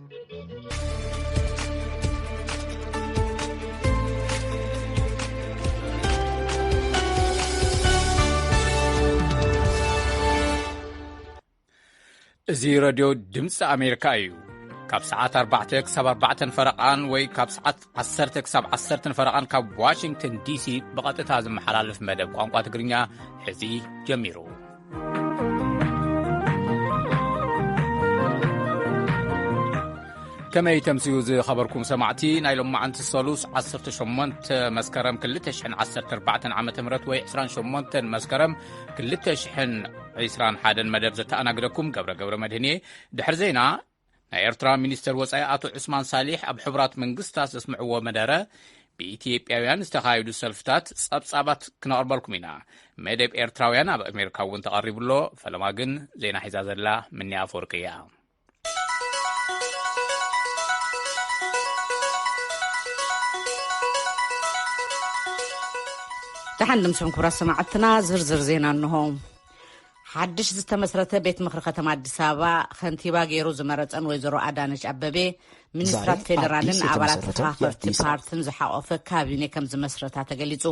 እዚ ረድዮ ድምፂ ኣሜሪካ እዩ። ካብ ሰዓት ኣርባዕተ ክሳብ ኣርባዕተን ፈረቓን ወይ ካብ ሰዓት ዓሰርተ ክሳብ ዓሰርተን ፈረቓን ካብ ዋሽንግተን ዲሲ ብቐጥታ ዝመሓላለፍ መደብ ቋንቋ ትግርኛ ሕዚ ጀሚሩ። ከመይ ተምስዩ ዝኸበርኩም ሰማዕቲ፣ ናይ ሎማዓንቲ ሰሉስ ዓሰርተ ሸሞንተ መስከረም ክልተ ሽሕን ዓሰርተ ኣርባዕተን ዓመተ ምህረት ወይ ዕስራን ሸሞንተን መስከረም ክልተ ሽሕን ዕስራን ሓደን መደብ ዘተኣናግደኩም ገብረ ገብረ መድህን እየ። ድሕሪ ዜና፣ ናይ ኤርትራ ሚኒስተር ወጻኢ ኣቶ ዑስማን ሳሊሕ ኣብ ሕቡራት መንግስታት ዘስምዕዎ መደረ፣ ብኢትዮጵያውያን ዝተኻየዱ ሰልፍታት ጸብጻባት ክነቕርበልኩም ኢና። መደብ ኤርትራውያን ኣብ ኣሜሪካ እውን ተቐሪቡ ኣሎ። ፈለማ ግን ዜና ሒዛ ዘላ ምንያ ኣፈወርቂ እያ። ደሓን ድምስኹም ክቡራት ሰማዕትና፣ ዝርዝር ዜና እንሆ። ሓድሽ ዝተመስረተ ቤት ምኽሪ ከተማ ኣዲስ ኣበባ ከንቲባ ገይሩ ዝመረጸን ወይዘሮ ኣዳነች ኣበቤ፣ ሚኒስትራት ዛሬ ፌዴራልን ኣዲስ ኣባላት የተመሰረተ ተኸፋፈርቲ የአዲስ ፓርትን ዝሓቆፈ ካቢኔ ከም ዝመስረታ ተገሊጹ።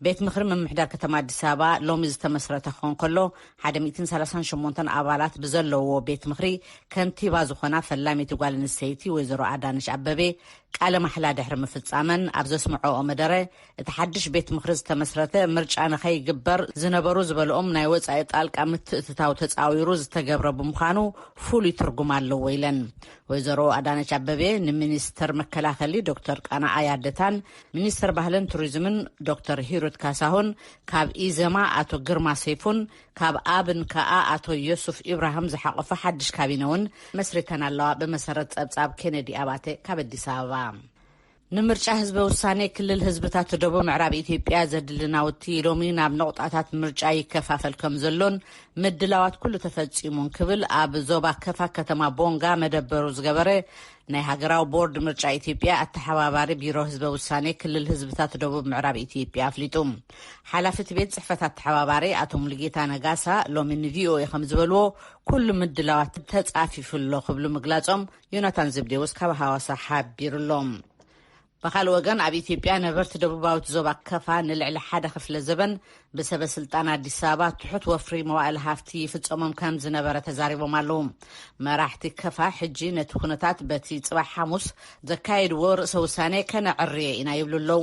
ቤት ምኽሪ ምምሕዳር ከተማ ኣዲስ ኣበባ ሎሚ ዝተመስረተ ክኾን ከሎ፣ ሓደ ሚእትን ሰላሳን ሸሞንተን ኣባላት ብዘለዎ ቤት ምኽሪ ከንቲባ ዝኾና ፈላሚቲ ጓል ኣንስተይቲ ወይዘሮ ኣዳነች ኣበቤ ቃለ ማሕላ ድሕሪ ምፍጻመን ኣብ ዘስምዐኦ መደረ፣ እቲ ሓድሽ ቤት ምኽሪ ዝተመስረተ ምርጫ ንኸይግበር ዝነበሩ ዝበልኦም ናይ ወጻኢ ጣልቃ ምትእትታው ተጻዊሩ ዝተገብረ ብምዃኑ ፍሉይ ትርጉም ኣለዎ ኢለን። ወይዘሮ ኣዳነች ኣበቤ ንሚኒስተር መከላኸሊ ዶክተር ቃና ኣያደታን ሚኒስተር ባህልን ቱሪዝምን ዶክተር ሂሩት ካሳሁን፣ ካብ ኢዘማ ኣቶ ግርማ ሰይፉን ካብ ኣብን ከኣ ኣቶ ዮሱፍ ኢብራሂም ዝሓቆፈ ሓድሽ ካቢነ እውን መስሪተን ኣለዋ፣ ብመሰረት ጸብጻብ ኬነዲ ኣባተ ካብ ኣዲስ ኣበባ። ንምርጫ ህዝበ ውሳኔ ክልል ህዝብታት ደቡብ ምዕራብ ኢትዮጵያ ዘድሊ ናውቲ ሎሚ ናብ ነቑጣታት ምርጫ ይከፋፈል ከም ዘሎን ምድላዋት ኩሉ ተፈጺሙን ክብል ኣብ ዞባ ከፋ ከተማ ቦንጋ መደበሩ ዝገበረ ናይ ሃገራዊ ቦርድ ምርጫ ኢትዮጵያ ኣተሓባባሪ ቢሮ ህዝበ ውሳኔ ክልል ህዝብታት ደቡብ ምዕራብ ኢትዮጵያ ኣፍሊጡ። ሓላፊ እቲ ቤት ጽሕፈት ኣተሓባባሪ ኣቶ ሙሉጌታ ነጋሳ ሎሚ ንቪኦኤ ከም ዝበልዎ፣ ኩሉ ምድላዋት ተጻፊፉ ኣሎ ክብሉ ምግላጾም ዮናታን ዘብዴዎስ ካብ ሃዋሳ ሓቢሩ ኣሎ። ብኻልእ ወገን፣ ኣብ ኢትዮጵያ ነበርቲ ደቡባዊት ዞባ ከፋ ንልዕሊ ሓደ ክፍለ ዘበን ብሰበ ስልጣን ኣዲስ ኣበባ ትሑት ወፍሪ መዋእል ሃፍቲ ይፍጸሞም ከም ዝነበረ ተዛሪቦም ኣለዉ። መራሕቲ ከፋ ሕጂ ነቲ ኩነታት በቲ ጽባሕ ሓሙስ ዘካየድዎ ርእሰ ውሳኔ ከነዕርዮ ኢና ይብሉ ኣለዉ።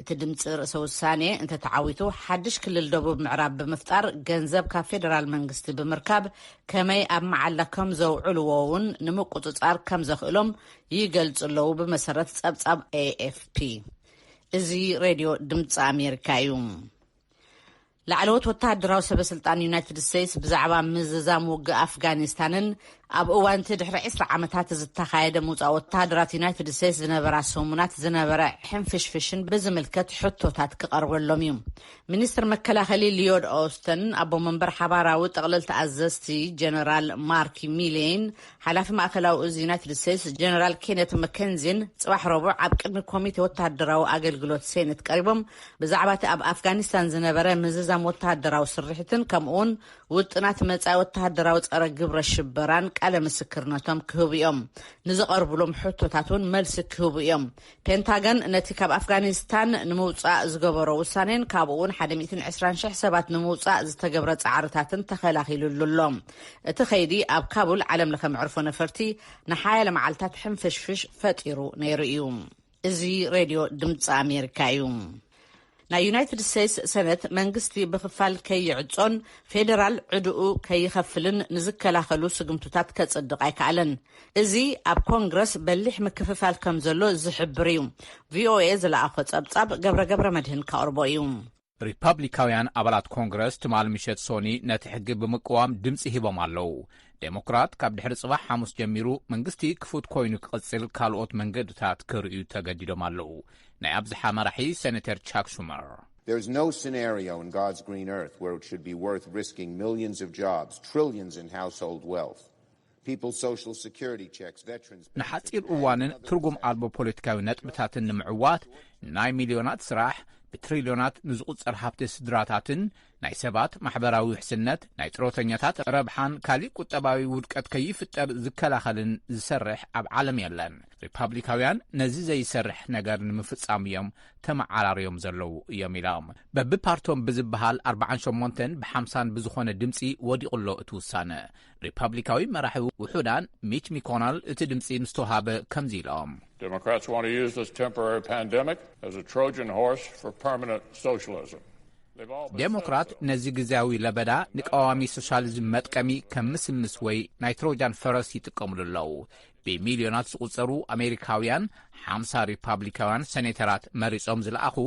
እቲ ድምፂ ርእሰ ውሳኔ እንተተዓዊቱ፣ ሓድሽ ክልል ደቡብ ምዕራብ ብምፍጣር ገንዘብ ካብ ፌደራል መንግስቲ ብምርካብ ከመይ ኣብ መዓላ ከም ዘውዕልዎ እውን ንምቁጽጻር ከም ዘኽእሎም ይገልጹ ኣለዉ፣ ብመሰረት ጸብጻብ ኤኤፍፒ። እዚ ሬድዮ ድምፂ ኣሜሪካ እዩ። ላዕለዎት ወተሃደራዊ ሰበ ስልጣን ዩናይትድ ስቴትስ ብዛዕባ ምዝዛም ውግእ ኣፍጋኒስታንን ኣብ እዋን እቲ ድሕሪ ዕስራ ዓመታት ዝተኻየደ ምውጻእ ወተሃደራት ዩናይትድ ስቴትስ ዝነበራ ሰሙናት ዝነበረ ሕንፍሽፍሽን ብዝምልከት ሕቶታት ክቐርበሎም እዩ። ሚኒስትር መከላኸሊ ሊዮድ ኦስተን፣ ኣቦ መንበር ሓባራዊ ጠቕለልቲ ኣዘዝቲ ጀነራል ማርክ ሚሌይን፣ ሓላፊ ማእከላዊ እዝ ዩናይትድ ስቴትስ ጀነራል ኬነት መከንዚን ጽባሕ ረቡዕ ኣብ ቅድሚ ኮሚቴ ወተሃደራዊ ኣገልግሎት ሴኔት ቀሪቦም፣ ብዛዕባ እቲ ኣብ ኣፍጋኒስታን ዝነበረ ምዝዛም ወተሃደራዊ ስርሒትን ከምኡውን ውጥናት መጻኢ ወተሃደራዊ ጸረ ግብረ ሽበራን ቃለ ምስክርነቶም ክህቡ እዮም። ንዝቐርቡሎም ሕቶታት እውን መልሲ ክህቡ እዮም። ፔንታገን ነቲ ካብ ኣፍጋኒስታን ንምውጻእ ዝገበሮ ውሳኔን ካብኡ እውን ሓደ ሚእትን ዕስራን ሽሕ ሰባት ንምውጻእ ዝተገብረ ጻዕርታትን ተኸላኺሉሉ ኣሎ። እቲ ኸይዲ ኣብ ካቡል ዓለም ለኸ መዕርፎ ነፈርቲ ንሓያለ መዓልታት ሕንፍሽፍሽ ፈጢሩ ነይሩ እዩ። እዚ ሬድዮ ድምፂ ኣሜሪካ እዩ። ናይ ዩናይትድ ስቴትስ ሰነት መንግስቲ ብኽፋል ከይዕጾን ፌደራል ዕድኡ ከይኸፍልን ንዝከላኸሉ ስግምቱታት ከጽድቕ ኣይከኣለን። እዚ ኣብ ኮንግረስ በሊሕ ምክፍፋል ከም ዘሎ ዝሕብር እዩ። ቪኦኤ ዝለኣኾ ጸብጻብ ገብረ ገብረ መድህን ከቕርቦ እዩ። ሪፓብሊካውያን ኣባላት ኮንግረስ ትማል ምሸት ሶኒ ነቲ ሕጊ ብምቅዋም ድምፂ ሂቦም ኣለዉ። ዴሞክራት ካብ ድሕሪ ጽባሕ ሓሙስ ጀሚሩ መንግስቲ ክፉት ኮይኑ ክቕጽል ካልኦት መንገድታት ክርእዩ ተገዲዶም ኣለዉ። ናይ ኣብዝሓ መራሒ ሴኔተር ቻክ ሹመር። There's no scenario in God's green earth where it should be worth risking millions of jobs, trillions in household wealth, people's social security checks, veterans benefits, ንሓጺር እዋንን ትርጉም ኣልቦ ፖለቲካዊ ነጥብታትን ንምዕዋት ናይ ሚልዮናት ስራሕ፣ ትሪልዮናት ንዝቑጸር ሃብቲ ስድራታትን ናይ ሰባት ማሕበራዊ ውሕስነት፣ ናይ ጥሮተኛታት ረብሓን ካሊእ ቁጠባዊ ውድቀት ከይፍጠር ዝከላኸልን ዝሰርሕ ኣብ ዓለም የለን። ሪፓብሊካውያን ነዚ ዘይሰርሕ ነገር ንምፍጻም እዮም ተመዓራርዮም ዘለዉ እዮም ኢሎም። በብፓርቶም ብዝበሃል ኣርባዓን ሸሞንተን ብሓምሳን ብዝኾነ ድምፂ ወዲቑ ኣሎ እቲ ውሳነ። ሪፓብሊካዊ መራሒ ውሑዳን ሚች ሚኮነል እቲ ድምፂ ምስ ተዋሃበ ከምዚ ኢሎም። Democrats want to use this temporary pandemic as a Trojan horse for permanent socialism. They've all been ዴሞክራት ነዚ ግዜያዊ ለበዳ ንቀዋሚ ሶሻሊዝም መጥቀሚ ከም ምስምስ ወይ ናይ ትሮጃን ፈረስ ይጥቀምሉ ኣለዉ። ብሚልዮናት ዝቑጸሩ ኣሜሪካውያን ሓምሳ ሪፓብሊካውያን ሰኔተራት መሪጾም ዝለኣኹ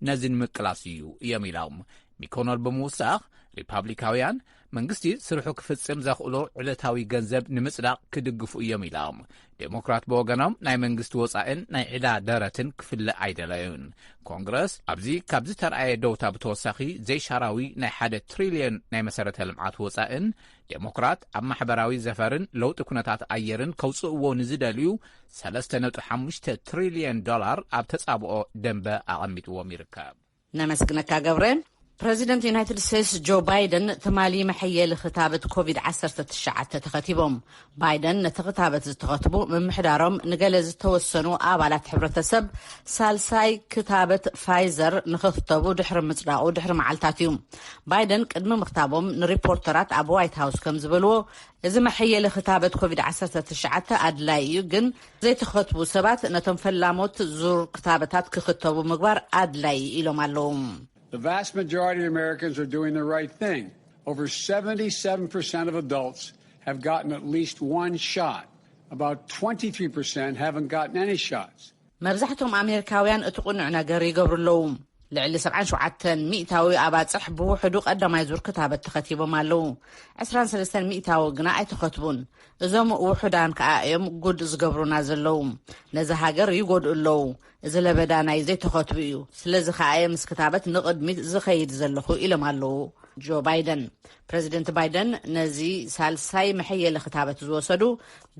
ነዚ ንምቅላስ እዩ እዮም ኢሎም። ሚኮነል ብምውሳኽ ሪፓብሊካውያን መንግስቲ ስርሑ ክፍጽም ዘኽእሎ ዕለታዊ ገንዘብ ንምጽዳቕ ክድግፉ እዮም ኢሎም። ዴሞክራት ብወገኖም ናይ መንግስቲ ወጻእን ናይ ዕዳ ደረትን ክፍለ ኣይደለዩን። ኮንግረስ ኣብዚ ካብ ዝተረኣየ ደውታ ብተወሳኺ ዘይሻራዊ ናይ ሓደ ትሪልዮን ናይ መሰረተ ልምዓት ወጻእን ዴሞክራት ኣብ ማሕበራዊ ዘፈርን ለውጢ ኩነታት ኣየርን ከውጽእዎ ንዝደልዩ ሰለስተ ነጥቢ ሓሙሽተ ትሪልዮን ዶላር ኣብ ተጻብኦ ደንበ ኣቐሚጥዎም ይርከብ። ነመስግነካ ገብረ። ፕረዚደንት ዩናይትድ ስቴትስ ጆ ባይደን ትማሊ መሐየሊ ክታበት ኮቪድ ዓሰርተ ትሽዓተ ተኸቲቦም። ባይደን ነቲ ክታበት ዝተኸትቡ ምምሕዳሮም ንገለ ዝተወሰኑ ኣባላት ሕብረተሰብ ሳልሳይ ክታበት ፋይዘር ንኽክተቡ ድሕሪ ምጽዳቑ ድሕሪ መዓልታት እዩ። ባይደን ቅድሚ ምኽታቦም ንሪፖርተራት ኣብ ዋይት ሃውስ ከም ዝበልዎ፣ እዚ መሐየሊ ክታበት ኮቪድ ዓሰርተ ትሽዓተ ኣድላይ እዩ፣ ግን ዘይተኸትቡ ሰባት ነቶም ፈላሞት ዙር ክታበታት ክኽተቡ ምግባር ኣድላይ እዩ ኢሎም ኣለዉ። The vast majority of Americans are doing the right thing. Over seventy-seven percent of adults have gotten at least one shot. About twenty-three percent haven't gotten any shots. መብዛሕቶም ኣሜሪካውያን እቲ ቅኑዕ ነገር ይገብሩ ኣለዉ። ልዕሊ ሰብዓን ሸውዓተን ሚእታዊ ኣባጽሕ ብውሕዱ ቀዳማይ ዙር ክታበት ተኸቲቦም ኣለዉ። ዕስራን ሰለስተን ሚእታዊ ግና ኣይተኸትቡን። እዞም ውሑዳን ከኣ እዮም ጉድ ዝገብሩና ዘለዉ። ነዚ ሃገር ይጎድኡ ኣለዉ። እዚ ለበዳ ናይ ዘይተኸትቡ እዩ። ስለዚ ከኣ እየ ምስ ክታበት ንቕድሚት ዝኸይድ ዘለኹ ኢሎም ኣለዉ ጆ ባይደን። ፕረዚደንት ባይደን ነዚ ሳልሳይ መሐየሊ ክታበት ዝወሰዱ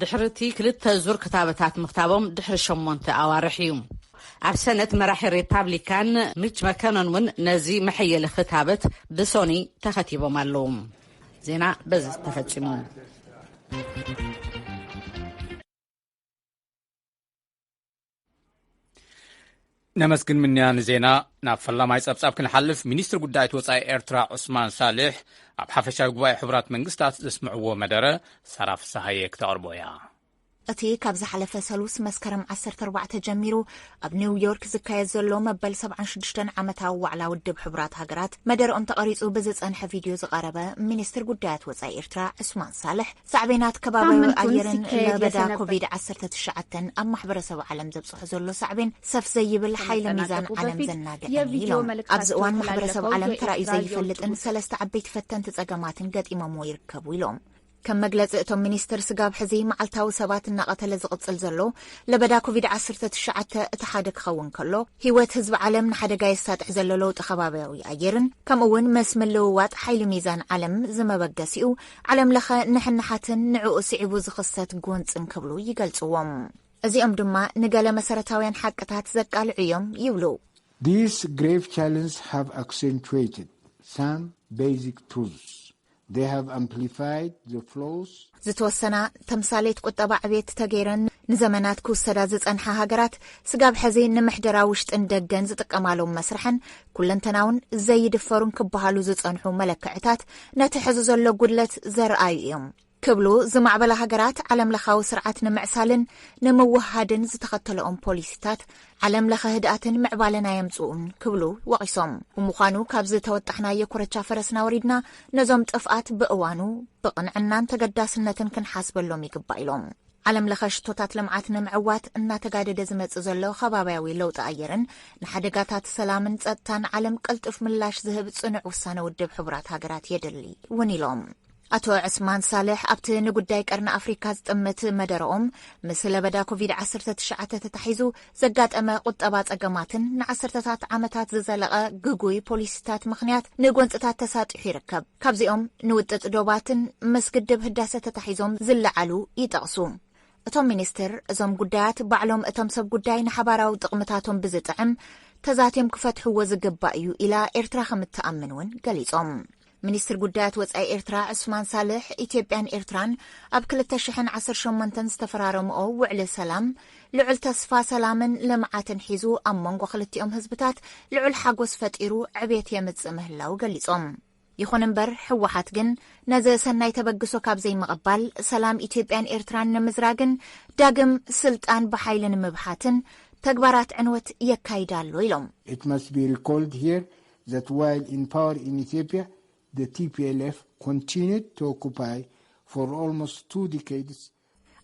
ድሕሪ እቲ ክልተ ዙር ክታበታት ምኽታቦም ድሕሪ ሸሞንተ ኣዋርሕ እዩ። ኣብ ሰነት መራሒ ሪፓብሊካን ሚች መከነን እውን ነዚ መሐየሊ ክታበት ብሶኒ ተኸቲቦም ኣለዉ። ዜና በዚ ተፈጺሙ። ነመስግን ምንያ ንዜና። ናብ ፈላማይ ጸብጻብ ክንሓልፍ፣ ሚኒስትሪ ጉዳያት ወጻኢ ኤርትራ ዑስማን ሳልሕ ኣብ ሓፈሻዊ ጉባኤ ሕቡራት መንግስታት ዘስምዕዎ መደረ ሳራ ፍስሃየ ክተቕርቦ እያ። እቲ ካብ ዝሓለፈ ሰሉስ መስከረም ዓሰርተ ኣርባዕተ ጀሚሩ ኣብ ኒውዮርክ ዝካየድ ዘሎ መበል ሰብዓን ሽዱሽተን ዓመታዊ ዋዕላ ውድብ ሕቡራት ሃገራት መደረኦም ተቐሪጹ ብዝጸንሐ ቪድዮ ዝቐረበ ሚኒስትር ጉዳያት ወጻኢ ኤርትራ ዑስማን ሳልሕ ሳዕቤናት ከባብያዊ ሳምንቱን ኣየርን ሲካየድ ለበዳ የሰነበት። ኮቪድ ዓሰርተ ትሽዓተ ኣብ ማሕበረሰብ ዓለም ዘብጽሖ ዘሎ ሳዕቤን ሰፍ ዘይብል ሓይሊ ሚዛን ዓለም ዘናግዐን ኢሎም። ኣብዚ እዋን ማሕበረሰብ ዓለም ተራእዩ ዘይፈልጥን ሰለስተ ዓበይቲ ፈተንቲ ጸገማትን ገጢሞምዎ ይርከቡ ኢሎም። ከም መግለጺ እቶም ሚኒስትር፣ ስጋብ ሕዚ መዓልታዊ ሰባት እናቐተለ ዝቕጽል ዘሎ ለበዳ ኮቪድ ዓሰርተ ትሽዓተ እቲ ሓደ ክኸውን ከሎ፣ ህይወት ህዝቢ ዓለም ንሓደጋ የሳጥሕ ዘሎ ለውጢ ከባብያዊ ኣየርን ከምኡ እውን ምስ ምልውዋጥ ሓይሊ ሚዛን ዓለም ዝመበገሲኡ ዓለም ለኸ ንሕንሓትን ንዕኡ ስዒቡ ዝኽሰት ጎንጽን ክብሉ ይገልጽዎም። እዚኦም ድማ ንገለ መሰረታውያን ሓቅታት ዘቃልዑ እዮም ይብሉ። These grave challenges have accentuated some basic truths. They have amplified the flaws. ዝተወሰና ተምሳሌት ቁጠባ ዕቤት ተገይረን ንዘመናት ክውሰዳ ዝጸንሓ ሃገራት ስጋብ ሕዚ ንምሕደራ ውሽጥን ደገን ዝጥቀማሎም መስርሕን ኩለንተናውን ዘይድፈሩን ክበሃሉ ዝጸንሑ መለክዕታት ነቲ ሕዚ ዘሎ ጉድለት ዘርኣዩ እዮም ክብሉ፣ ዝማዕበላ ሃገራት ዓለም ለኻዊ ስርዓት ንምዕሳልን ንምውሃድን ዝተኸተለኦም ፖሊሲታት ዓለም ለኸ ህድኣትን ምዕባለን ኣየምጽኡን ክብሉ ወቒሶም። ብምዃኑ ካብዚ ተወጣሕናዮ ኮረቻ ፈረስና ወሪድና ነዞም ጥፍኣት ብእዋኑ ብቕንዕናን ተገዳስነትን ክንሓስበሎም ይግባእ ኢሎም። ዓለም ለኸ ሽቶታት ልምዓት ንምዕዋት እናተጋደደ ዝመጽእ ዘሎ ከባብያዊ ለውጢ ኣየርን ንሓደጋታት ሰላምን ጸጥታን ዓለም ቅልጡፍ ምላሽ ዝህብ ጽኑዕ ውሳነ ውድብ ሕቡራት ሃገራት የድሊ እውን ኢሎም። ኣቶ ዕስማን ሳልሕ ኣብቲ ንጉዳይ ቀርኒ ኣፍሪካ ዝጥምት መደረኦም፣ ምስ ለበዳ ኮቪድ ዓሰርተ ትሽዓተ ተታሒዙ ዘጋጠመ ቁጠባ ጸገማትን ንዓሰርተታት ዓመታት ዝዘለቐ ግጉይ ፖሊሲታት ምኽንያት ንጎንጽታት ተሳጢሑ ይርከብ። ካብዚኦም ንውጥጥ ዶባትን ምስ ግድብ ህዳሰ ተታሒዞም ዝለዓሉ ይጠቕሱ። እቶም ሚኒስትር፣ እዞም ጉዳያት ባዕሎም እቶም ሰብ ጉዳይ ንሓባራዊ ጥቕምታቶም ብዝጥዕም ተዛትዮም ክፈትሕዎ ዝግባእ እዩ ኢላ ኤርትራ ከም እትኣምን እውን ገሊጾም። ሚኒስትር ጉዳያት ወጻኢ ኤርትራ ዑስማን ሳልሕ፣ ኢትዮጵያን ኤርትራን ኣብ ክልተ ሽሕን ዓሰርተ ሸሞንተን ዝተፈራረምኦ ውዕሊ ሰላም፣ ልዑል ተስፋ ሰላምን ልምዓትን ሒዙ ኣብ መንጎ ክልቲኦም ህዝብታት ልዑል ሓጎስ ፈጢሩ ዕብየት የምጽእ ምህላው ገሊጾም። ይኹን እምበር፣ ህወሓት ግን ነዚ ሰናይ ተበግሶ ካብ ዘይምቕባል፣ ሰላም ኢትዮጵያን ኤርትራን ንምዝራግን ዳግም ስልጣን ብሓይሊ ንምብሓትን ተግባራት ዕንወት የካይድ ኣሎ ኢሎም። It must be recalled here that while in power in Ethiopia, the T P L F continued to occupy for almost two decades.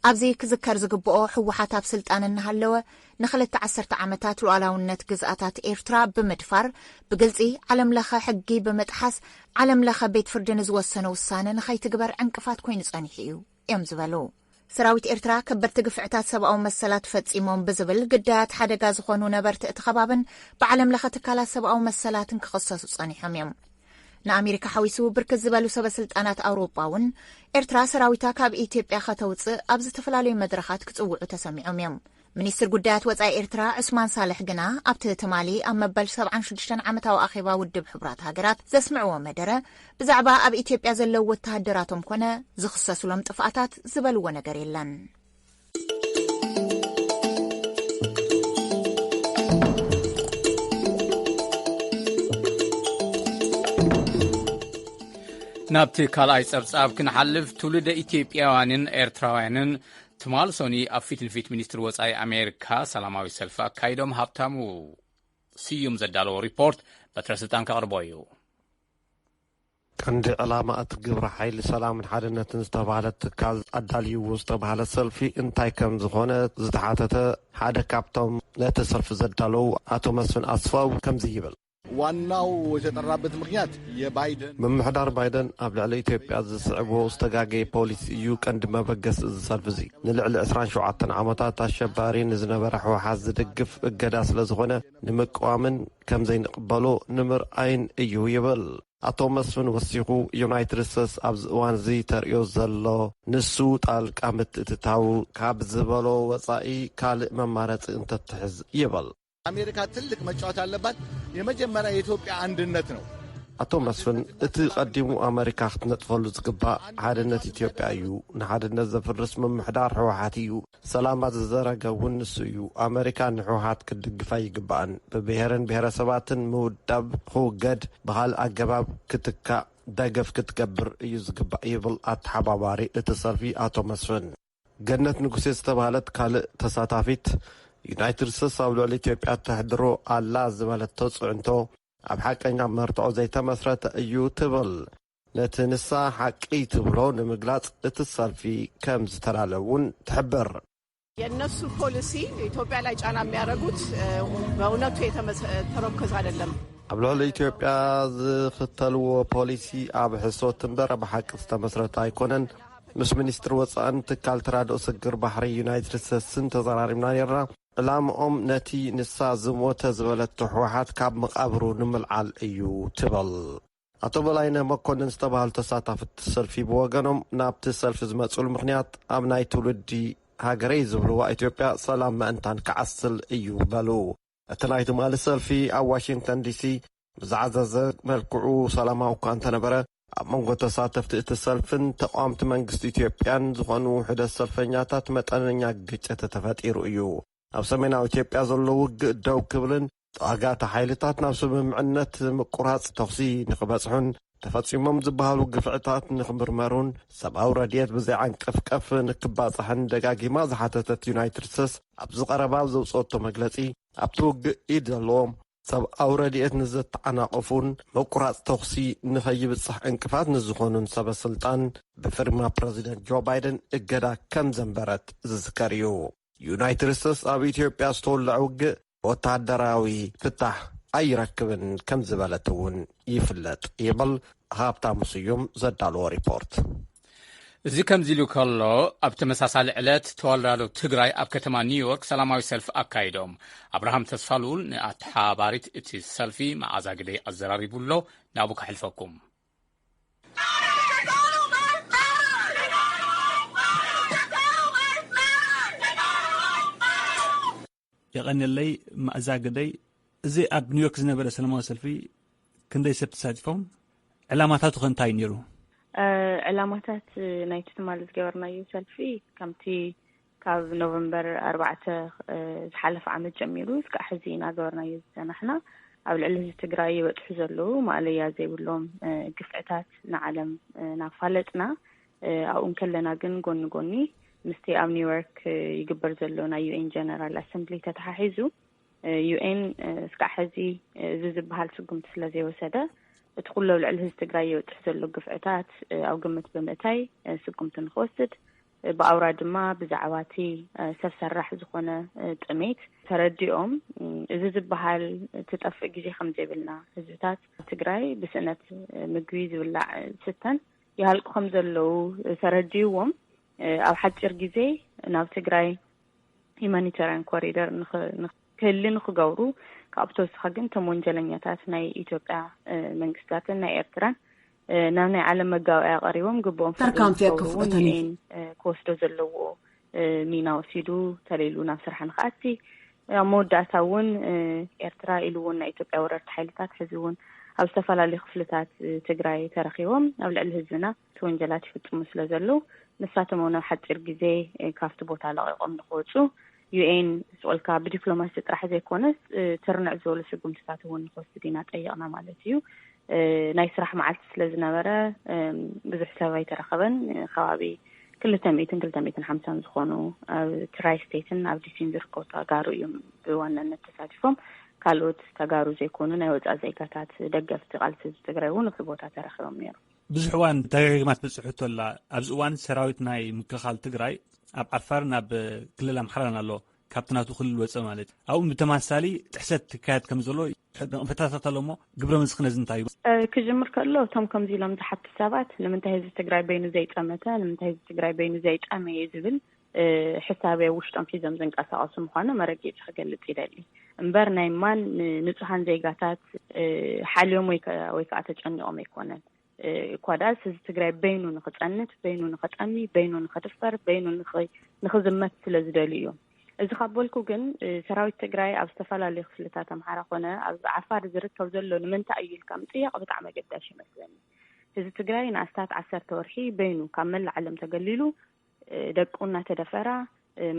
ኣብዚ ክዝከር ዝግብኦ፣ ህወሓት ኣብ ስልጣን እናሃለወ ንክልተ ዓሰርተ ዓመታት ሉዓላውነት ግዝኣታት ኤርትራ ብምድፋር፣ ብግልጺ ዓለም ለኸ ሕጊ ብምጥሓስ፣ ዓለም ለኸ ቤት ፍርዲ ንዝወሰኖ ውሳነ ንኸይትግበር ዕንቅፋት ኮይኑ ጸኒሑ እዩ እዮም ዝበሉ። ሰራዊት ኤርትራ ከበድቲ ግፍዕታት ሰብኣዊ መሰላት ፈጺሞም ብዝብል ግዳያት ሓደጋ ዝኾኑ ነበርቲ እቲ ከባብን ብዓለም ለኸ ትካላት ሰብኣዊ መሰላትን ክኽሰሱ ጸኒሖም እዮም። ንኣሜሪካ ሓዊሱ ብርክት ዝበሉ ሰበ ስልጣናት ኣውሮጳ እውን ኤርትራ ሰራዊታ ካብ ኢትዮጵያ ከተውፅእ ኣብ ዝተፈላለዩ መድረኻት ክፅውዑ ተሰሚዖም እዮም። ሚኒስትር ጉዳያት ወፃኢ ኤርትራ ዑስማን ሳልሕ ግና ኣብቲ ትማሊ ኣብ መበል ሰብዓን ሽዱሽተን ዓመታዊ ኣኼባ ውድብ ሕቡራት ሃገራት ዘስምዕዎ መደረ ብዛዕባ ኣብ ኢትዮጵያ ዘለዉ ወተሃደራቶም ኮነ ዝኽሰሱሎም ጥፍኣታት ዝበልዎ ነገር የለን። ናብቲ ካልኣይ ጸብጻብ ክንሓልፍ፣ ትውልደ ኢትዮጵያውያንን ኤርትራውያንን ትማል ሶኒ ኣብ ፊት ንፊት ሚኒስትሪ ወጻኢ ኣሜሪካ ሰላማዊ ሰልፊ ኣካይዶም። ሃብታሙ ስዩም ዘዳለዎ ሪፖርት በትረ ስልጣን ከቕርቦ እዩ። ቀንዲ ዕላማ እቲ ግብረ ሓይሊ ሰላምን ሓድነትን ዝተባህለ ትካል ኣዳልይዎ ዝተባህለ ሰልፊ እንታይ ከም ዝኾነ ዝተሓተተ ሓደ ካብቶም ነቲ ሰልፊ ዘዳለዉ ኣቶ መስፍን ኣስፋው ከምዚ ይብል። ዋናው የተጠራበት ምክንያት የባይደን ምምሕዳር ባይደን ኣብ ልዕሊ ኢትዮጵያ ዝስዕቦ ዝተጋገየ ፖሊሲ እዩ ቀንዲ መበገሲ እዚ ሰልፊ እዚ። ንልዕሊ ዕስራን ሸውዓተን ዓመታት ኣሸባሪ ንዝነበረ ህወሓት ዝድግፍ እገዳ ስለ ዝኾነ ንምቅዋምን ከም ዘይንቕበሎ ንምርኣይን እዩ ይብል። ኣቶ መስፍን ወሲኹ ዩናይትድ ስቴትስ ኣብዚ እዋን እዚ ተርእዮ ዘሎ ንሱ ጣልቃ ምትእትታው ካብ ዝበሎ ወፃኢ ካልእ መማረፂ እንተትሕዝ ይብል። ኣሜሪካ ትልቅ መጫወት አለባት። የመጀመሪያ የኢትዮጵያ አንድነት ነው። ኣቶ መስፍን እቲ ቀዲሙ ኣመሪካ ክትነጥፈሉ ዝግባእ ሓድነት ኢትዮጵያ እዩ። ንሓድነት ዘፍርስ ምምሕዳር ህወሓት እዩ። ሰላማት ዝዘረገ እውን ንሱ እዩ። ኣመሪካ ንህወሓት ክትድግፍ ኣይግባእን። ብብሄርን ብሄረሰባትን ምውዳብ ክውገድ ብኻልእ ኣገባብ ክትካእ ደገፍ ክትገብር እዩ ዝግባእ ይብል ኣተሓባባሪ እቲ ሰልፊ ኣቶ መስፍን። ገነት ንጉሴ ዝተባህለት ካልእ ተሳታፊት ዩናይትድ ስቴትስ ኣብ ልዕሊ ኢትዮጵያ ተሕድሮ ኣላ ዝበለቶ ፅዕንቶ ኣብ ሓቀኛ መርትዖ ዘይተመስረተ እዩ ትብል። ነቲ ንሳ ሓቂ ትብሎ ንምግላፅ እቲ ሰልፊ ከም ዝተዳለ እውን ትሕብር። የእነሱ ፖሊሲ ኢትዮጵያ ላይ ጫና የሚያደርጉት በእውነቱ የተመሰ- ተመርኮዘ አይደለም። ኣብ ልዕሊ ኢትዮጵያ ዝኽተልዎ ፖሊሲ ኣብ ሕሶት እምበር ኣብ ሓቂ ዝተመስረተ ኣይኮነን። ምስ ሚኒስትሪ ወፃእን ትካል ተራድኦ ስግር ባሕሪ ዩናይትድ ስቴትስን ተዘራሪብና ነርና። ዕላምኦም ነቲ ንሳ ዝሞተ ዝበለቶ ህወሓት ካብ መቓብሩ ንምልዓል እዩ ትብል። ኣቶ በላይነህ መኮንን ዝተባህሉ ተሳታፍቲ ሰልፊ ብወገኖም ናብቲ ሰልፊ ዝመፅሉ ምኽንያት ኣብ ናይ ትውልዲ ሃገረይ ዝብልዋ ኢትዮጵያ ሰላም ምእንታን ክዓስል እዩ በሉ። እቲ ናይ ትማሊ ሰልፊ ኣብ ዋሽንግተን ዲሲ ብዝዓዘዘ መልክዑ ሰላማዊ እኳ እንተነበረ ኣብ መንጎ ተሳተፍቲ እቲ ሰልፍን ተቃወምቲ መንግስቲ ኢትዮጵያን ዝኾኑ ውሕደት ሰልፈኛታት መጠነኛ ግጭት ተፈጢሩ እዩ። ኣብ ሰሜናዊ ኢትዮጵያ ዘሎ ውግእ ደው ክብልን ተዋጋእቲ ሓይልታት ናብ ስምምዕነት ምቁራፅ ተኹሲ ንክበፅሑን ተፈፂሞም ዝበሃሉ ግፍዕታት ንክምርመሩን ሰብኣዊ ረድኤት ብዘይዓንቀፍቀፍ ንክባፃሕን ደጋጊማ ዝሓተተት ዩናይትድ ስቴትስ ኣብዚ ቀረባ ኣብ ዘውፅኦቶ መግለፂ ኣብቲ ውግእ ኢድ ዘለዎም ሰብኣዊ ረድኤት ንዘተዓናቐፉን ምቁራፅ ተኹሲ ንኸይብፅሕ ዕንቅፋት ንዝኾኑን ሰበ ስልጣን ብፍርማ ፕረዚደንት ጆ ባይደን እገዳ ከም ዘንበረት ዝዝከር እዩ። ዩናይትድ ስቴትስ ኣብ ኢትዮጵያ ዝተወለዐ ውግእ ወተሃደራዊ ፍታሕ ኣይረክብን ከም ዝበለት እውን ይፍለጥ ይብል ሃብታሙ ስዩም ዘዳለዎ ሪፖርት። እዚ ከምዚ ኢሉ ከሎ፣ ኣብ ተመሳሳሊ ዕለት ተወላዶ ትግራይ ኣብ ከተማ ኒውዮርክ ሰላማዊ ሰልፊ ኣካይዶም። ኣብርሃም ተስፋልኡል ንኣተሓባሪት እቲ ሰልፊ መዓዛ ግደይ ኣዘራሪቡ ኣሎ። ናብኡ ከሕልፈኩም። የቐንየለይ መኣዛ ግደይ። እዚ ኣብ ኒውዮርክ ዝነበረ ሰላማዊ ሰልፊ ክንደይ ሰብ ተሳቲፎም? ዕላማታቱ ከ እንታይ ነይሩ? ዕላማታት ናይቲ ትማሊ ዝገበርናዮ ሰልፊ፣ ከምቲ ካብ ኖቨምበር ኣርባዕተ ዝሓለፈ ዓመት ጀሚሩ እስካዕ ሕዚ እናገበርናዮ ዝፀናሕና፣ ኣብ ልዕሊ ህዝቢ ትግራይ ይበፅሑ ዘለዉ ማእለያ ዘይብሎም ግፍዕታት ንዓለም እናፋለጥና፣ ኣብኡ እንከለና ግን ጎኒ ጎኒ ምስቲ ኣብ ኒውዮርክ ይግበር ዘሎ ናይ ዩኤን ጀነራል ኣሰምብሊ ተተሓሒዙ፣ ዩኤን እስካዕ ሕዚ እዚ ዝበሃል ስጉምቲ ስለ ዘይወሰደ፣ እቲ ኩሉ ኣብ ልዕሊ ህዝቢ ትግራይ ይበፅሕ ዘሎ ግፍዕታት ኣብ ግምት ብምእታይ ስጉምቲ ንክወስድ፣ ብኣውራ ድማ ብዛዕባ እቲ ሰብ ሰራሕ ዝኾነ ጥሜት ተረዲኦም፣ እዚ ዝበሃል ትጠፍእ ግዜ ከም ዘይብልና፣ ህዝብታት ትግራይ ብስእነት ምግቢ ዝብላዕ ዝስተን ይሃልቁ ከም ዘለዉ ተረዲእዎም፣ ኣብ ሓፂር ግዜ ናብ ትግራይ ሂማኒታርያን ኮሪደር ክህሊ ንክገብሩ፣ ካብኡ ተወሳኺ ግን እቶም ወንጀለኛታት ናይ ኢትዮጵያ መንግስታትን ናይ ኤርትራን ናብ ናይ ዓለም መጋበእያ ቀሪቦም ግብኦም ክወስዶ ዘለዎ ሚና ወሲዱ ተለይሉ ናብ ስራሕ ንክኣቲ፣ ኣብ መወዳእታ እውን ኤርትራ ኢሉ እውን ናይ ኢትዮጵያ ወረርቲ ሓይልታት ሕዚ እውን ኣብ ዝተፈላለዩ ክፍልታት ትግራይ ተረኪቦም ኣብ ልዕሊ ህዝብና እቲ ወንጀላት ይፍፅሙ ስለ ዘለዉ፣ ንሳቶም እውን ኣብ ሓፂር ግዜ ካብቲ ቦታ ለቒቖም ንክወፁ፣ ዩኤን ስቆልካ ብዲፕሎማሲ ጥራሕ ዘይኮነስ ትርንዕ ዝበሉ ስጉምትታት እውን ንክወስድ ኢና ጠይቕና ማለት እዩ። ናይ ስራሕ መዓልቲ ስለ ዝነበረ ብዙሕ ሰብ ኣይተረኸበን። ከባቢ ክልተ ሚእትን ክልተ ሚእትን ሓምሳን ዝኾኑ ኣብ ትራይ ስቴትን ኣብ ዲሲን ዝርከቡ ተጋሩ እዮም ብዋናነት ተሳቲፎም። ካልኦት ተጋሩ ዘይኮኑ ናይ ወፃእ ዜጋታት ደገፍቲ ቃልሲ ህዝቢ ትግራይ እውን ኣብቲ ቦታ ተረኺቦም ነይሮም። ብዙሕ እዋን ደጋጊማ ትበፅሕ ሕቶ ኣላ። ኣብዚ እዋን ሰራዊት ናይ ምክልኻል ትግራይ ኣብ ዓፋርን ኣብ ክልል ኣምሓራን ኣሎ፣ ካብቲ ናቱ ክልል ወፀ ማለት ኣብኡ ብተመሳሳሊ ጥሕሰት ትካየድ ከም ዘሎ ነቐፈታታት ኣሎ እሞ ግብረ መልስኺ ነዚ እንታይ እዩ? ክጅምር ከሎ እቶም ከምዚ ኢሎም ዝሓቱ ሰባት ንምንታይ ህዝቢ ትግራይ በይኑ ዘይፀመተ፣ ንምንታይ ህዝቢ ትግራይ በይኑ ዘይጠመየ ዝብል ሕሳብ ኣብ ውሽጦም ሒዞም ዝንቀሳቐሱ ምዃኑ መረጊፂ ክገልፅ ይደሊ። እምበር ናይ ማን ንፁሃን ዜጋታት ሓልዮም ወይ ከዓ ተጨኒቖም ኣይኮነን። እኳ ደኣስ ህዝቢ ትግራይ በይኑ ንክፀንት፣ በይኑ ንክጠሚ፣ በይኑ ንክድፈር፣ በይኑ ንክዝመት ስለ ዝደልዩ እዮም። እዚ ካብ በልኩ ግን ሰራዊት ትግራይ ኣብ ዝተፈላለዩ ክፍልታት ኣምሓራ ኮነ ኣብ ዓፋር ዝርከብ ዘሎ ንምንታይ እዩ ኢልካ ምፅያቕ ብጣዕሚ ኣገዳሽ ይመስለኒ። ህዝቢ ትግራይ ንኣስታት ዓሰርተ ወርሒ በይኑ ካብ መላእ ዓለም ተገሊሉ ደቁ እናተደፈራ፣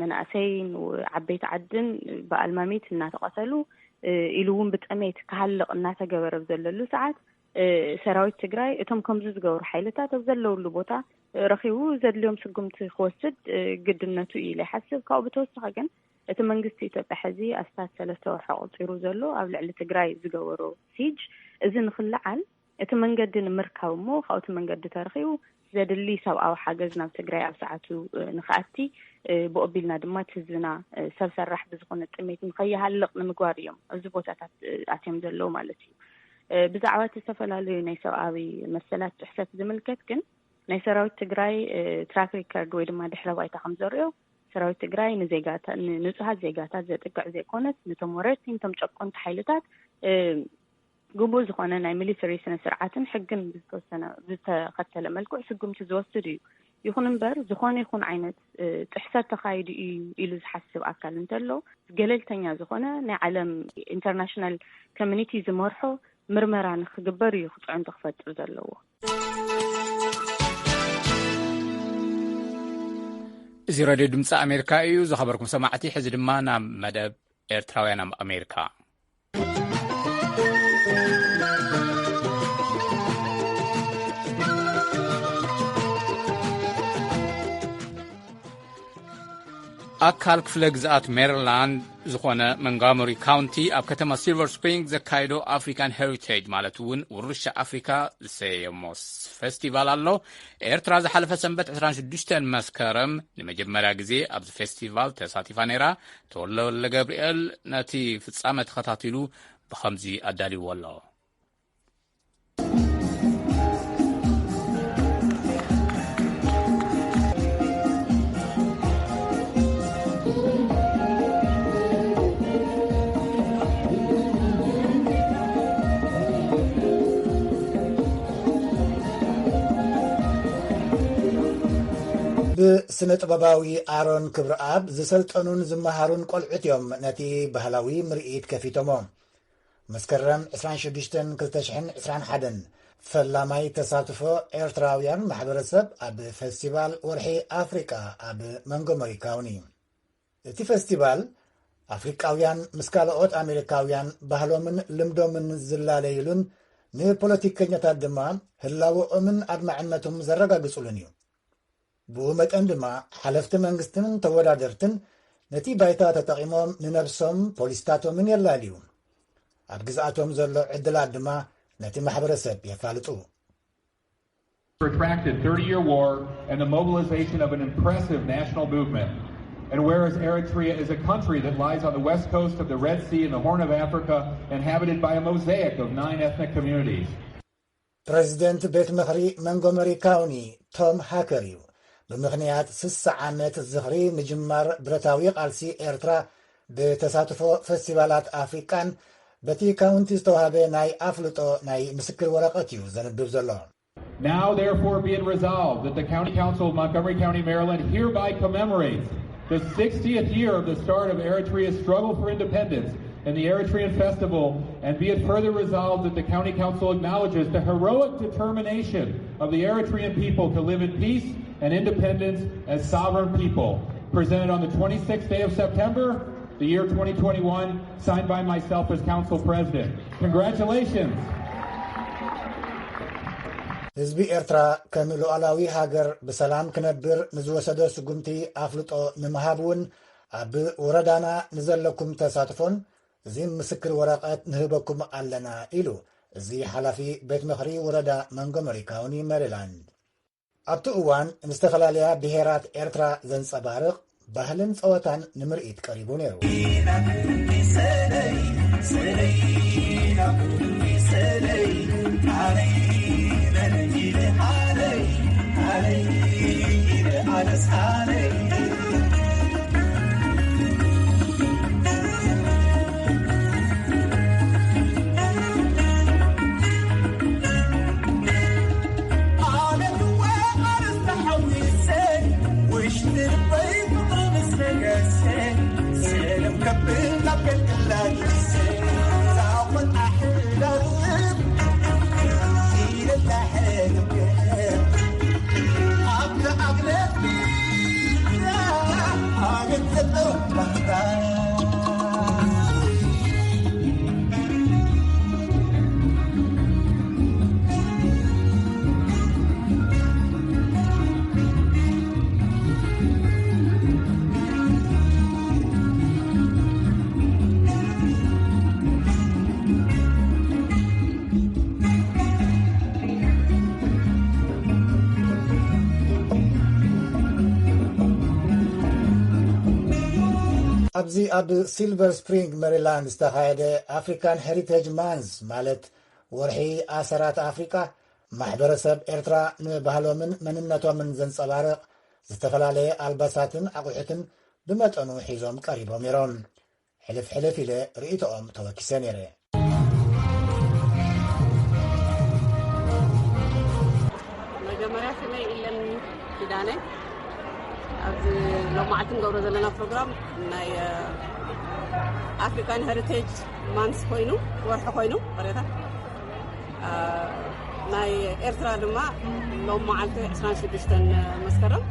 መናእሰይን ዓበይቲ ዓድን ብኣልማሚት እናተቐተሉ ኢሉ እውን ብጥሜት ክሃልቕ እናተገበረ ብዘለሉ ሰዓት ሰራዊት ትግራይ እቶም ከምዚ ዝገብሩ ሓይልታት ኣብ ዘለውሉ ቦታ ረኺቡ ዘድልዮም ስጉምቲ ክወስድ ግድነቱ እዩ ኢለ ይሓስብ። ካብኡ ብተወሳኺ ግን እቲ መንግስቲ ኢትዮጵያ ሕዚ ኣስታት ሰለስተ ወርሒ ኣቑፂሩ ዘሎ ኣብ ልዕሊ ትግራይ ዝገበሮ ሲጅ እዚ ንክለዓል እቲ መንገዲ ንምርካብ እሞ ካብኡ እቲ መንገዲ ተረኺቡ ዘድሊ ሰብኣዊ ሓገዝ ናብ ትግራይ ኣብ ሰዓቱ ንክኣቲ ብኦቢልና ድማ እቲ ህዝብና ሰብ ሰራሕ ብዝኾነ ጥሜት ንከይሃልቕ ንምግባር እዮም ኣብዚ ቦታታት ኣትዮም ዘለዉ ማለት እዩ። ብዛዕባ እቲ ዝተፈላለዩ ናይ ሰብኣዊ መሰላት ጥሕሰት ዝምልከት ግን ናይ ሰራዊት ትግራይ ትራክ ሪከርድ ወይ ድማ ድሕረ ባይታ ከም ዘርእዮ ሰራዊት ትግራይ ንንፁሃት ዜጋታት ዘጥቅዕ ዘይኮነስ ነቶም ወረርቲ ነቶም ጨቆንቲ ሓይልታት ግቡእ ዝኾነ ናይ ሚሊተሪ ስነ ስርዓትን ሕግን ዝተወሰነ ዝተኸተለ መልክዑ ስጉምቲ ዝወስድ እዩ። ይኹን እምበር ዝኾነ ይኹን ዓይነት ጥሕሰት ተኻይዱ እዩ ኢሉ ዝሓስብ ኣካል እንተሎ ገለልተኛ ዝኾነ ናይ ዓለም ኢንተርናሽናል ኮሚኒቲ ዝመርሖ ምርመራ ንክግበር እዩ ክፅዕንቶ ክፈጥር ዘለዎ። እዚ ሬድዮ ድምፂ ኣሜሪካ እዩ። ዝኸበርኩም ሰማዕቲ፣ ሕዚ ድማ ናብ መደብ ኤርትራውያን ኣብ ኣሜሪካ። ኣካል ክፍለ ግዝኣት ሜሪላንድ ዝኾነ መንጋሞሪ ካውንቲ ኣብ ከተማ ሲልቨር ስፕሪንግ ዘካየዶ ኣፍሪካን ሄሪቴጅ ማለት እውን ውርሻ ኣፍሪካ ዝሰየሞ ፌስቲቫል ኣሎ። ኤርትራ ዝሓለፈ ሰንበት ዕስራን ሽዱሽተን መስከረም ንመጀመርያ ግዜ ኣብዚ ፌስቲቫል ተሳቲፋ ነይራ። ተወልደ ወልደ ገብርኤል ነቲ ፍጻመ ተኸታቲሉ ብኸምዚ ኣዳልይዎ ኣሎ። ብስነ ጥበባዊ ኣሮን ክብረኣብ ዝሰልጠኑን ዝመሃሩን ቆልዑት እዮም ነቲ ባህላዊ ምርኢት ከፊቶሞ። መስከረም ዕስራን ሽዱሽተን ክልተ ሽሕን ዕስራን ሓደን፣ ፈላማይ ተሳትፎ ኤርትራውያን ማሕበረሰብ ኣብ ፈስቲቫል ወርሒ ኣፍሪቃ ኣብ መንጎመሪ ካውኒ። እቲ ፈስቲቫል፣ ኣፍሪቃውያን ምስ ካልኦት ኣሜሪካውያን ባህሎምን ልምዶምን ዝላለይሉን፣ ንፖለቲከኛታት ድማ ህላወኦምን ኣድማዕነቶም ዘረጋግጹሉን እዩ። ብኡ መጠን ድማ፣ ሓለፍቲ መንግስትን ተወዳደርትን ነቲ ባይታ ተጠቒሞም ንነብሶም ፖሊስታቶምን የላልዩ። ኣብ ግዝኣቶም ዘሎ ዕድላት ድማ ነቲ ማሕበረሰብ የፋልጡ። Protracted thirty-year war and the mobilization of an impressive national movement. And whereas Eritrea is a country that lies on the west coast of the Red Sea in the Horn of Africa, inhabited by a mosaic of nine ethnic communities. ፕረዚደንት ቤት ምኽሪ መንጎመሪ ካውኒ ቶም ሃከር እዩ። ብምኽንያት ስሳ ዓመት ዝኽሪ ምጅማር ብረታዊ ቃልሲ ኤርትራ፣ ብተሳትፎ ፈስቲቫላት ኣፍሪቃን በቲ ካውንቲ ዝተዋህበ ናይ ኣፍልጦ ናይ ምስክር ወረቐት እዩ ዘንብብ ዘሎ። Now, therefore, be it resolved that the County Council of Montgomery County, Maryland hereby commemorates the sixtieth year of the start of Eritrea's struggle for independence and the Eritrean Festival, and be it further resolved that the County Council acknowledges the heroic determination of the Eritrean people to live in peace and independence as sovereign people, presented on the twenty-sixth day of September, the year twenty twenty-one, signed by myself as Council President. Congratulations! ህዝቢ ኤርትራ ከም ሉዓላዊ ሃገር ብሰላም ክነብር ንዝወሰዶ ስጉምቲ ኣፍልጦ ንምሃብ እውን ኣብ ወረዳና ንዘለኩም ተሳትፎን እዚ ምስክር ወረቐት ንህበኩም ኣለና ኢሉ እዚ ሓላፊ ቤት ምኽሪ ወረዳ መንጎመሪ ካውኒ ሜሪላንድ። ኣብቲ እዋን ንዝተፈላለያ ብሄራት ኤርትራ ዘንጸባርቕ ባህልን ጸወታን ንምርኢት ቀሪቡ ነይሩ። ኣብዚ ኣብ ሲልቨር ስፕሪንግ ሜሪላንድ ዝተኻየደ ኣፍሪካን ሄሪቴጅ ማንዝ ማለት ወርሒ ኣሰራት ኣፍሪቃ፣ ማሕበረሰብ ኤርትራ ንባህሎምን መንነቶምን ዘንጸባርቕ ዝተፈላለየ ኣልባሳትን ኣቑሑትን ብመጠኑ ሒዞም ቀሪቦም ነይሮም። ሕልፍ ሕልፍ ኢለ ርእይቶኦም ተወኪሰ ነይረ። መጀመርያ ስመይ ኢለን ኪዳነ። ኣብዚ ሎማዓልቲ ንገብሮ ዘለና ፕሮግራም ናይ ኣፍሪካን ሄሪቴጅ ማንስ ኮይኑ፣ ወርሒ ኮይኑ፣ ቅሬታ ናይ ኤርትራ ድማ ሎም መዓልቲ ዕስራን ሽዱሽተን መስከረም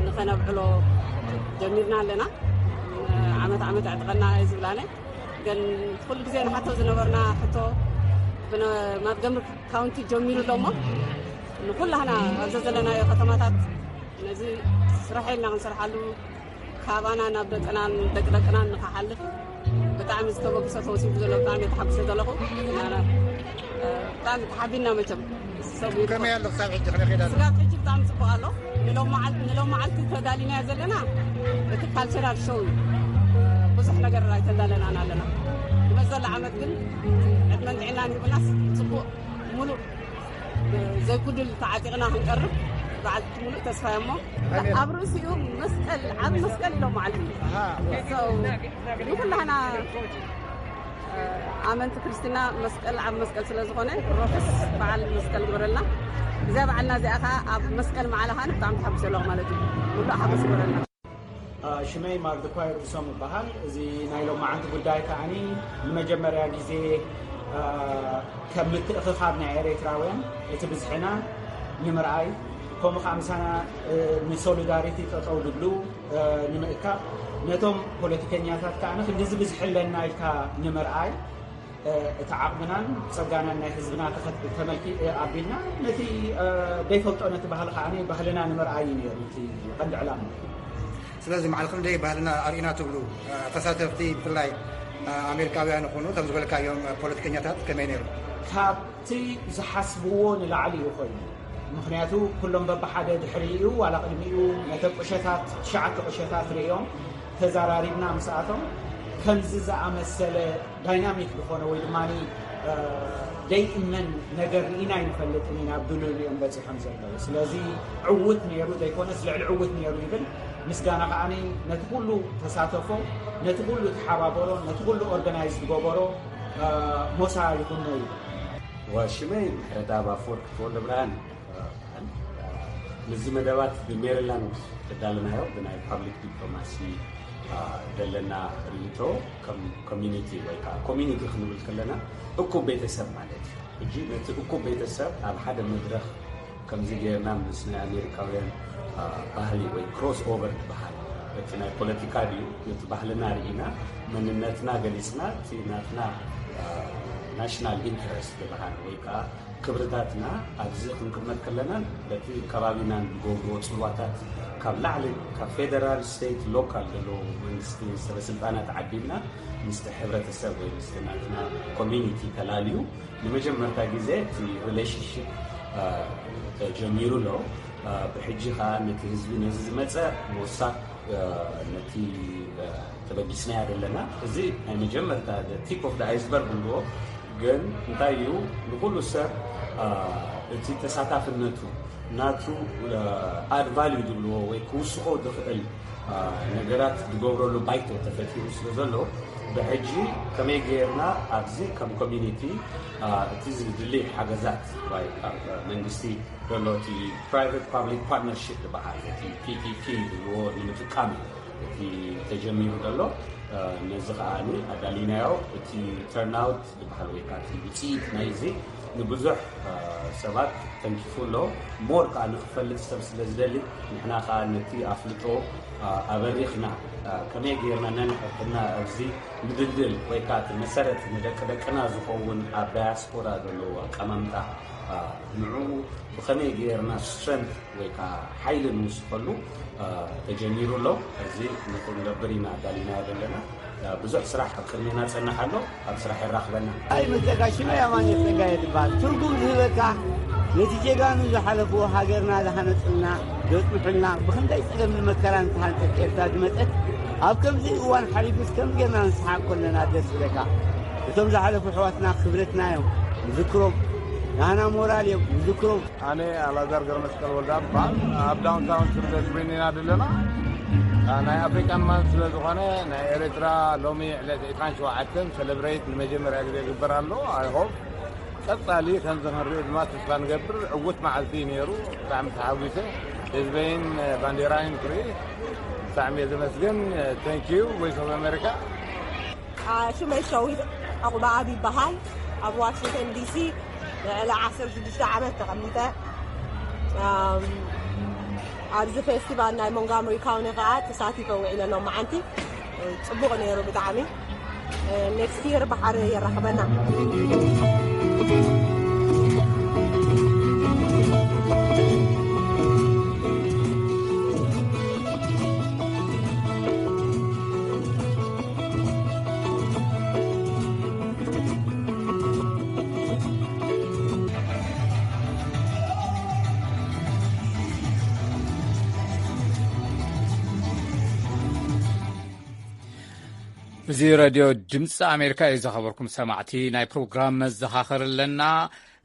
ንኸነብዕሎ ጀሚርና ኣለና። ዓመት ዓመት ኣዕጥቀና እየ ዝብላነ። ግን ኩሉ ግዜ ንሓቶ ዝነበርና ሕቶ ብነ-፣ ማትገምር ካውንቲ ጀሚሩ ኣሎ እሞ ንኩላህና ኣብ ዘዘለናዮ ከተማታት ነዚ ስራሕ ኢልና ክንሰርሓሉ ካባና ናብ ደቅናን ደቂ ደቅናን ንክሓልፍ ብጣዕሚ ዝተበግሰ ተወሲዱ ዘሎ ብጣዕሚ ተሓጉሰ ዘለኹ። ብጣዕሚ ተሓቢና መቸም። ከመይ ኣሎ ክሳብ ሕጂ ክነኸዳ? ስጋብ ሕጂ ብጣዕሚ ፅቡቅ ኣሎ። ንሎም መዓል- ንሎም መዓልቲ ተዳሊናዮ ዘለና እቲ ካልቸራል ሾው እዩ። ብዙሕ ነገር ኣይተዳለናን ኣለና። ንመዘላ ዓመት ግን ዕድመን ጥዕናን ይሁብናስ ፅቡቅ ሙሉእ ዘይጉድል ተዓጢቕና ክንቀርብ በዓል ሙሉእ ተስፋ እሞ ኣብ ርእሲኡ መስቀል ዓብ መስቀል ኢሎም መዓልቲ እዩ። ንኩላህና ኣመንቲ ክርስትና መስቀል ዓብ መስቀል ስለ ዝኾነ ሮክስ በዓል መስቀል ግበረልና። እዚኣ በዓልና እዚኣ ከዓ ኣብ መስቀል መዓላ ከዓ ብጣዕሚ ተሓጉሰ ኣለኹ ማለት እዩ። ሙሉእ ሓጎስ ግበረልና። ሽመይ ማርድኳይ ርእሶም ይበሃል። እዚ ናይ ሎማዓንቲ ጉዳይ ከዓኒ ንመጀመርያ ግዜ ከም ምትእኽኻብ ናይ ኤርትራውያን እቲ ብዝሕና ንምርኣይ፣ ከምኡ ከዓ ምሳና ንሶሊዳሪቲ ጠጠው ድብሉ ንምእካብ፣ ነቶም ፖለቲከኛታት ከዓ ክንዲዚ ብዝሒ ኣለና ኢልካ ንምርኣይ፣ እቲ ዓቕምናን ጸጋናን ናይ ህዝብና ተኸት- ተመልኪ ኣቢልና ነቲ ዘይፈልጦ ነቲ ባህሊ ከዓ ባህልና ንምርኣይ እዩ ነይሩ እቲ ቀንዲ ዕላማ። ስለዚ ማዕልኩም ደይ ባህልና ኣርኢና ትብሉ ተሳተፍቲ ብፍላይ ኣሜሪካውያን ይኹኑ እቶም ዝበልካዮም ፖለቲከኛታት ከመይ ነይሩ? ካብቲ ዝሓስብዎ ንላዕሊ እዩ ኮይኑ። ምክንያቱ ኩሎም በብሓደ ድሕሪኡ ዋላ ቅድሚኡ ነተ ቁሸታት ትሽዓተ ቁሸታት ርእዮም ተዛራሪብና ምስኣቶም ከምዚ ዝኣመሰለ ዳይናሚክ ዝኾነ ወይ ድማ ደይእመን ነገር ርኢና ይንፈልጥን ኢና ብልሉ እዮም በፂሖም ዘለዉ። ስለዚ ዕውት ነይሩ ዘይኮነስ ልዕሊ ዕውት ነይሩ ይብል። ምስጋና ከዓ ነቲ ኩሉ ተሳተፎ፣ ነቲ ኩሉ ተሓባበሮ፣ ነቲ ኩሉ ኦርጋናይዝ ዝገበሮ ሞሳ ይኹኖ ይብል። ሽመይ ምሕረተኣብ ኣፈወርቂ ተወልደብርሃን። ምስዚ መደባት ብሜሪላንድ ተዳለናዮ ብናይ ፓብሊክ ዲፕሎማሲ ዘለና ርእይቶ ከም ኮሚኒቲ ወይ ከዓ ኮሚኒቲ ክንብል ከለና እኩብ ቤተሰብ ማለት እዩ። ሕጂ ነቲ እኩብ ቤተሰብ ኣብ ሓደ መድረኽ ከምዚ ጌርና ምስ ናይ ኣሜሪካውያን ባህሊ ወይ ክሮስ ኦቨር ዝበሃል እቲ ናይ ፖለቲካ ድዩ ነቲ ባህልና ርኢና መንነትና ገሊፅና እቲ ናትና ናሽናል ኢንትረስት ዝበሃል ወይ ከዓ ክብርታትና ኣብዚ ክንቅመጥ ከለና በቲ ከባቢና ንገብርዎ ፅልዋታት ካብ ላዕሊ ካብ ፌደራል ስቴት ሎካል ዘለዎ መንግስቲ ሰበስልጣናት ዓዲምና ምስቲ ሕብረተሰብ ወይ ምስቲ ናትና ኮሚኒቲ ተላልዩ ንመጀመርታ ግዜ እቲ ሪሌሽንሽፕ ተጀሚሩ ኣሎ። ብሕጂ ከዓ ነቲ ህዝቢ ነዚ ዝመፀ ሞሳ ነቲ ተበጊስናያ ዘለና እዚ ናይ መጀመርታ ቲፕ ኦፍ ኣይስበርግ ንብሎ ግን እንታይ እዩ ንኩሉ ሰብ እቲ ተሳታፍነቱ ናቱ ኣድ ቫልዩ ዝብልዎ ወይ ክውስኮ ዝኽእል ነገራት ዝገብረሉ ባይቶ ተፈጢሩ ስለ ዘሎ ብሕጂ ከመይ ገይርና ኣብዚ ከም ኮሚኒቲ እቲ ዝድሊ ሓገዛት ካብ መንግስቲ ዘሎ እቲ ፕራይቨት ፓብሊክ ፓርትነርሽፕ ዝበሃል እቲ ፒፒፒ ዝብልዎ ንምጥቃም እዩ እቲ ተጀሚሩ ዘሎ። ነዚ ከዓ ኣዳሊናዮ እቲ ተርናውት ዝበሃል ወይ ከዓ እቲ ውፅኢት ናይዚ ንብዙሕ ሰባት ተንኪፉ ኣሎ። ሞር ከዓ ንክፈልጥ ሰብ ስለ ዝደሊ ንሕና ከዓ ነቲ ኣፍልጦ ኣበሪኽና ከመይ ገይርና ነንሕድሕድና ኣብዚ ምድልድል ወይ ከዓ እቲ መሰረት ንደቂ ደቅና ዝኸውን ኣብ ዳያስፖራ ዘለዎ ኣቀማምጣ ንዕኡ ብኸመይ ገይርና ስትረንት ወይ ከዓ ሓይሊ ንውስኸሉ ተጀሚሩ ኣሎ። እዚ ንክንገብር ኢና ኣዳሊናዮ ዘለና። ብዙሕ ስራሕ ኣብ ቅድሜና ፀንሕ ኣሎ። ኣብ ስራሕ የራኽበና። ኣይ መፀጋ ሽመ ያማን ፀጋ ትበሃል ትርጉም ዝህበካ ነቲ ጀጋኑ ዝሓለፍዎ ሃገርና ዝሃነፅልና ዘፅንሑልና ብክንደይ ፀገምን መከራን ዝተሃንፀት ኤርትራ ዝመፀት ኣብ ከምዚ እዋን ሓሊፉስ ከም ጌርና ንስሓቅ ከለና ደስ ዝብለካ እቶም ዝሓለፉ ኣሕዋትና ክብረትና እዮም ንዝክሮም ናህና ሞራል እዮም ንዝክሮም ኣነ ኣላዛር ገረመስቀል ወልዳ እበሃል ኣብ ዳውንታውን ስርደ ስዊን ኢና ዘለና ናይ ኣፍሪካን ማን ስለ ዝኾነ ናይ ኤርትራ ሎሚ ዕለት ዕስራን ሸውዓተን ሰለብሬት ንመጀመርያ ግዜ ይግበር ኣሎ ኣይሆፕ ቀፃሊ ከምዚ ክንሪኦ ድማ ተስፋ ንገብር ዕውት መዓልቲ እዩ ነይሩ ብጣዕሚ ተሓጒሰ ህዝበይን ባንዴራይን ክርኢ ብጣዕሚ እየ ዘመስግን thank you voice of America ሽመይ ሸዊት ዕቑባኣብ ይበሃል ኣብ ዋሽንግተን ዲሲ ንዕሊ ዓሰርተ ሽዱሽተ ዓመት ተቐሚጠ ኣብዚ ፌስቲቫል ናይ ሞንጋመሪ ካውኒ ከዓ ተሳቲፈ ውዒለ ሎመዓንቲ ፅቡቕ ነይሩ ብጣዕሚ next year ባሕሪ የራኽበና እዚ ረድዮ ድምፂ ኣሜሪካ እዩ። ዝኸበርኩም ሰማዕቲ ናይ ፕሮግራም መዘኻኸሪ ኣለና።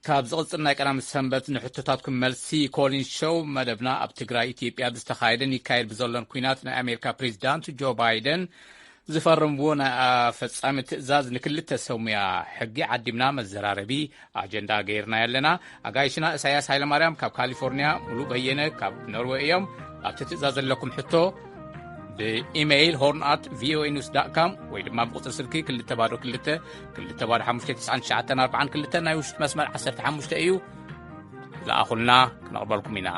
ካብ ዝቕፅል ናይ ቀዳም ሰንበት ንሕቶታትኩም መልሲ ኮሊን ሾው መደብና ኣብ ትግራይ ኢትዮጵያ ብዝተኻየደን ይካየድ ብዘሎን ኩናት ናይ ኣሜሪካ ፕሬዚዳንት ጆ ባይደን ዝፈረምዎ ናይ ኣፈፃሚ ትእዛዝ ንክልተ ሰብ ሙያ ሕጊ ዓዲምና መዘራረቢ ኣጀንዳ ገይርና ኣለና። ኣጋይሽና እሳያስ ሃይለማርያም ካብ ካሊፎርኒያ፣ ሙሉ በየነ ካብ ኖርወይ እዮም። ኣብቲ ትእዛዝ ዘለኩም ሕቶ ብኢሜይል ሆርን ኣት ቪኦኤ ኒውስ ዳት ካም ወይ ድማ ብቁፅሪ ስልኪ ክልተ ባዶ ክልተ ክልተ ባዶ ሓሙሽተ ትስዓን ትሽዓተን ኣርባዓን ክልተ ናይ ውሽጢ መስመር ዓሰርተ ሓሙሽተ እዩ። ዝኣኹልና ክነቕበልኩም ኢና።